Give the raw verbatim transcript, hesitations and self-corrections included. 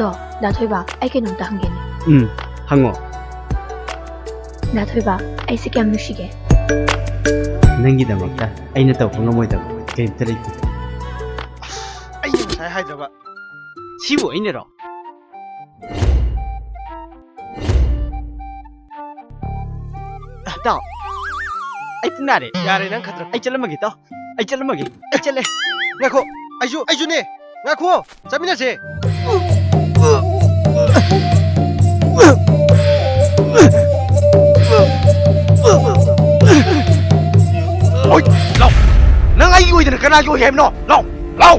ꯇꯣ, ꯗꯥ ꯊꯣꯏꯕ, ꯑꯩ ꯀꯩꯅꯣꯝꯇ ꯍꯪꯒꯦꯅꯦ꯫ ꯎꯝ, ꯍꯪꯉꯣ꯫ ꯗꯥ ꯊꯣꯏꯕ, ꯑꯩꯁꯦ ꯀꯌꯥꯝ ꯅꯨꯡꯁꯤꯒꯦ? ꯅꯪꯒꯤꯗꯃꯛꯇ ꯑꯩꯅ ꯇꯧꯕ ꯉꯝꯃꯣꯏꯗꯕ ꯀꯔꯤꯝꯇ ꯂꯩꯇꯦ꯫ ꯑꯩꯅ ꯉꯁꯥꯏ ꯍꯥꯏꯗ꯭ꯔꯕ? ꯁꯤꯕꯨ ꯑꯩꯅꯔꯣ? ꯇꯥꯎ, ꯑꯩ ꯄꯨꯛ ꯅꯥꯔꯦ꯫ ꯌꯥꯔꯦ, ꯅꯪ ꯈꯗ꯭ꯔꯛ꯫ ꯑꯩ ꯆꯠꯂꯝꯃꯒꯦ, ꯇꯥꯎ꯫ ꯑꯩ ꯆꯠꯂꯝꯃꯒꯦ꯫ ꯑꯩ ꯆꯠꯂꯦ꯫ ꯉꯥꯏꯈꯣ, ꯑꯩꯁꯨ, ꯑꯩꯁꯨꯅꯦ꯫ ꯉꯥꯏꯈꯣ, ꯆꯠꯃꯤꯟꯅꯁꯦ꯫ ꯑꯣꯏ, ꯂꯥꯎ꯫ ꯅꯪ ꯑꯩꯒꯤ ꯑꯣꯏꯗꯅ ꯀꯅꯥꯒꯤ ꯑꯣꯏꯒꯦ ꯍꯥꯏꯕꯅꯣ? ꯂꯥꯎ, ꯂꯥꯎ꯫